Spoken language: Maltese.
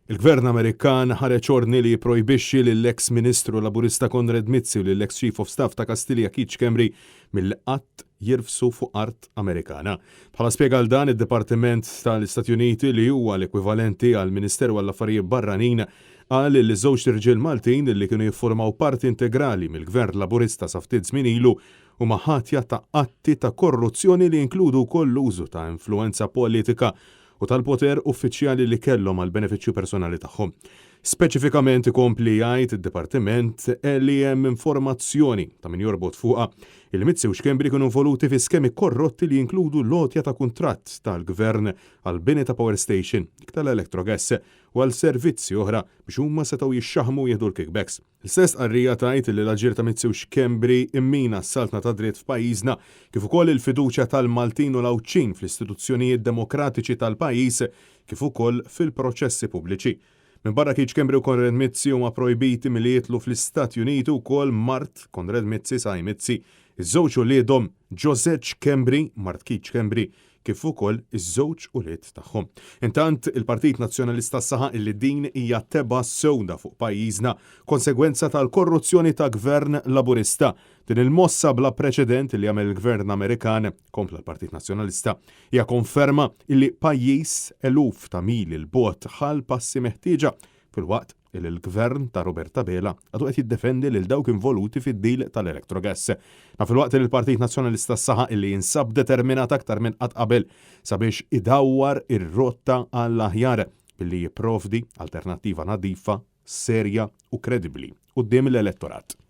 Il-Gvern Amerikan ħareġ ordni li jipprojbixxi lill-eks Ministru Laburista Konrad Mizzi u lill-eks Chief of Staff ta' Kastilja Keith Schembri milli qatt jirfsu fuq art Amerikana. Bħala spjega għal dan, id-Dipartiment tal-Istati Uniti li huwa l-ekwivalenti għall-Ministeru għall-Affarijiet Barranin qal li żewġt irġiel Maltin li kienu jiffurmaw parti integrali mill-Gvern Laburista sa ftit żmien ilu huma ħatja ta' atti ta' korruzzjoni li jinkludu wkoll l-użu ta' influwenza politika u tal-poter uffiċjali li kellhom għall-benefiċċju personali tagħhom. Speċifikament ikompli jgħid id-Dipartiment li hemm informazzjoni ta' min jorbot fuqha li Mizzi u Schembri kienu involuti fi skemi korrotti li jinkludu l-għotja ta' kuntratt tal-Gvern għall-bini ta' power station, dik tal-Electrogas, u għal servizzi oħra biex huma setgħu jixxaħħmu u jieħdu l-kickbacks. L-istess stqarrija tgħid li l-aġir ta' Mizzi u Schembri immina s-saltna tad-dritt f'pajjiżna kif ukoll il-fiduċja tal-Maltin u l-Għawdxin fl-istituzzjonijiet demokratiċi tal-pajjiż kif ukoll fil-proċessi pubbliċi. Minbarra Keith Schembri u Konrad Mizzi huma projbiti milli jidħlu fl-Istati Uniti wkoll mart Konrad Mizzi, Sai Mizzi, iż-żewġ uliedhom Josette Schembri, mart Keith Schembri, kif ukoll iż-żewġ ulied tagħhom. Intant, il-Partit Nazzjonalista saħaq illi din hija tebgħa sewda fuq pajjiżna, konsegwenza tal-korruzzjoni ta' Gvern Laburista. Din il-mossa bla preċedent li għamel il-Gvern Amerikan, kompla l-Partit Nazzjonalista, hija konferma illi pajjiż eluf ta' mili 'l bogħod ħa l-passi meħtieġa filwaqt li l-Gvern ta' Robert Abela għadu qed jiddefendi lil dawk involuti fid-deal tal-Electrogas. Dan filwaqt li l-Partit Nazzjonalista saħaq illi jinsab determinat aktar minn qatt qabel sabiex idawwar ir-rotta għall-aħjar billi jipprovdi alternattiva nadifa, serja u kredibbli quddiem l-elettorat.